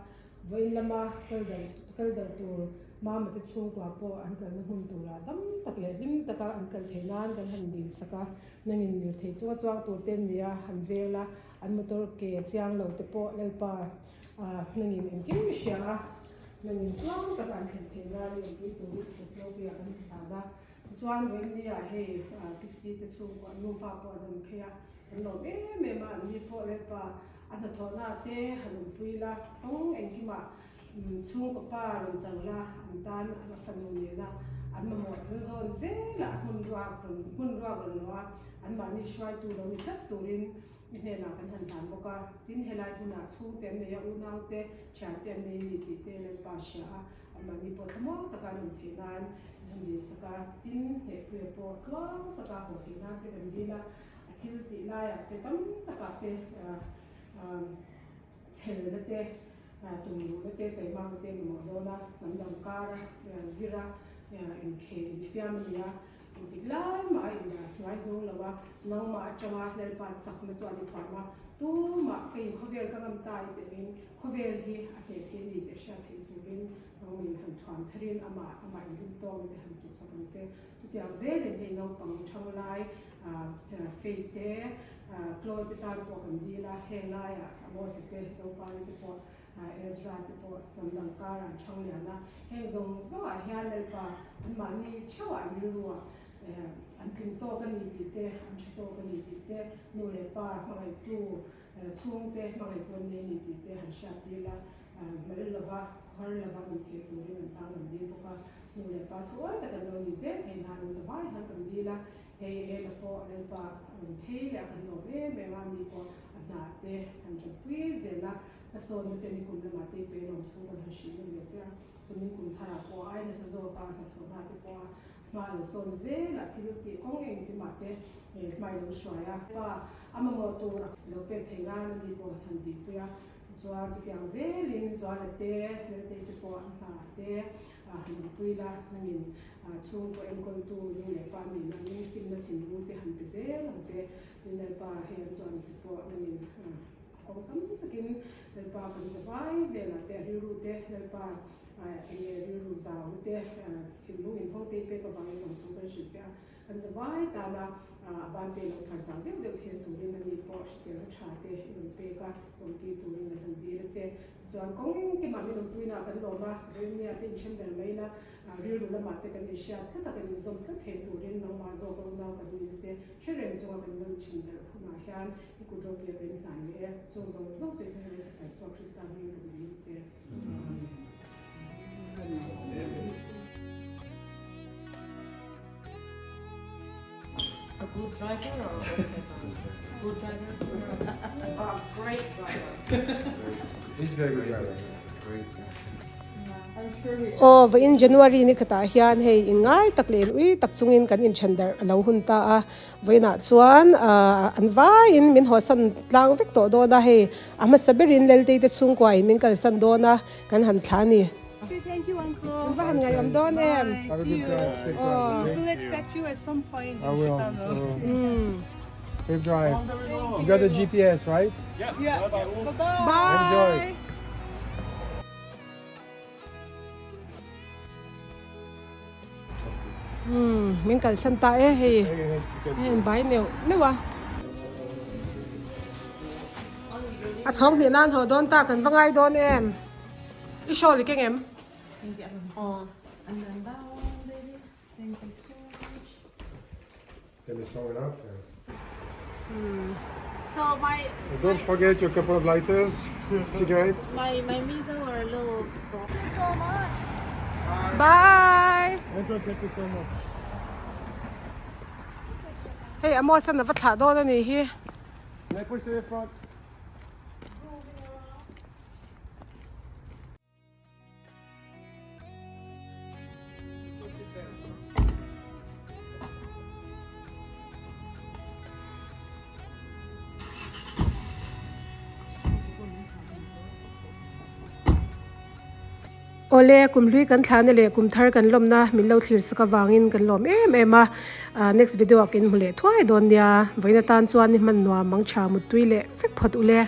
A: vawiin lama kal darh kal darh tur Mama te chhungkua pawh an kalna hmun turah dam tak leh hlim taka an kal theih nan kan han dil sak a, nangin lirthei chunga chuang tur te an ni a, an vel a, an motor ke chiang lo te pawh Lalpa nangin engkim i hria a. Nangin tluang taka an thlen theih nan i awmpui turin Ethiopia kan hlan a. Tichuan vawiin hei Pixie te chhungkua an nufa pawh an rawn phei a, kan lawm em em a, anni pawh Lalpa a hnathawhna te han awmpui la, kawng engkimah Chhungkaw pa rawn chang la, an tan a fanu nena an mamawh an zawn zel a, hmun ruak rawn hmun ruak rawn luah a, anmahni hruaitu lo ni tlat turin i hnenah kan han hlan bawk a. Tin, helai hmunah chhungte an nei a, unaute, thiante an nei ni tih te Lalpa hria a, anmahni pawh thlamuang taka an awm theih nan an han dilsak a. Tin, hnehpuia pawh tluang taka haw theih nan te kan dil a, a thil tih laiah te tam takah te chhelna te, tumruhna te, taimakna te mamawh dawn a, hnam dang kara zira inkhel infiam a ni a, engtik lai mah a indah hnuai hnung lo a, nangmah atanga Lalpa chakna chu an i thuam a, tumah ka in khawvel ka ngam ta i teh angin khawvel hi a hneh thei a ni tih hriat theih turin nangmin han thuam tharin amah amah inrin tawngin te han tuhsak ang che. Chutiang zelin hei naupang thang lai Faith te, Chloe te tan pawh kan dil a, heng laiah Amos te, Zopari te pawh, Ezra te pawh hnam dang karah an thang lian a. Heng zawng zawngah hian Lalpa anmahni theuhah an rilruah an tling tawk a ni tih te, an tha tawk a ni tih te, nu leh pa hmangaihtu chhungte hmangaihtu an nei a ni tih te han hriat tir a, mal lova, khawhar lova nun thei turin an tan an dil bawk a. Nu leh pa thuai tak an lo ni zel thei nan an zavai han kan dil a. Hei Ela pawh Lalpa a rawn phei leh a kan lawm em em a, mi pawh a hnah te han tanpui zel a, a sawnna te nikum lamah te pe lawm thu kan han hrilh nawn leh che a, kumin kum tharah pawh ai nasa zawk a hnathawhna te pawh a hma lo sawn zel a, thil tih kawng engkim ah te hma i lo hruai a, pa a mamawh tur a lo pek thei nan a ni pawh han bihpui a, tichuan chutiang zelin Zuala te, Laltei te pawh an hnah te A han pui la, nangin chhungkaw enkawltu nu leh pa nih nangin finna thinlung te han pe zel ang che. Tin, Lalpa hei an tuan te pawh nangin kawng tam takin Lalpa kan zavai hnenah te a rilru te Lalpa enge rilru zau te thinlung inhawng te i pek avangin lawmthu kan hrilh che a. Kan zavai tana a ban te lo phar zau deuh deuh thil turin ani pawh hriselna tha te i rawn pek a, awmpi turin an han dil a che. Tichuan kawng kimah min awmpuina kan lawm a, Rilnia te inthen ber mai ila, rilru lamah te kan inhriat tlat a, kan inzawm tlat thei turin nangmah zawk a unau kan nihna te hre reng chunga kan lo inthen darh hunah hian i kut ropui a kan inhlan leh e. Chung zawng zawng chu i hming leh Fapa Isua Krista hmingin kan dil che.
H: A good driver or okay driver? Good driver or a great driver?
C: He's very good driver. Great.
A: Aw, vawiin January ni khatah hian hei inngai tak leh inui tak chungin kan inthen darh a lo hun ta a. Vawiinah chuan an vaiin min hawsan tlang vek tawh dawn a, hei a hmasa berin Laltei te chhungkuain min kalsan dawn a, kan han thla a ni.
B: Say thank you, uncle.
A: In va han ngaihawm dawn em?
B: Bye. See you.
A: Aw.
B: We'll expect you at some point
C: I
B: in
C: will.
B: Chicago.
C: I will. Safe drive. You got the GPS, right?
B: Yeah. Bye-bye.
A: Bye.
C: Enjoy.
A: Hmm, min kalsan ta e hei. Hei an bai neuh neuh a. A chhawng hnih nan haw dawn ta kan va ngai dawn em? I shawl i keng em? Aw.
C: Can be strong enough.
H: So my
C: Don't forget your couple of lighters, cigarettes.
H: my my miso are a little broken. Thank you so much.
A: Bye.
C: Thank you so much.
A: Hei Amos an ava thlah dawn a ni hi.
C: Can I push to the front?
A: Awle, kum hlui kan thlahna leh kum thar kan lawmna min lo thlir sak avangin kan lawm em em a, next video ah ka inhmu leh thuai dawn nia, vawiin atan chuan ni hman nuam mang tha muttui leh vek phawt ule.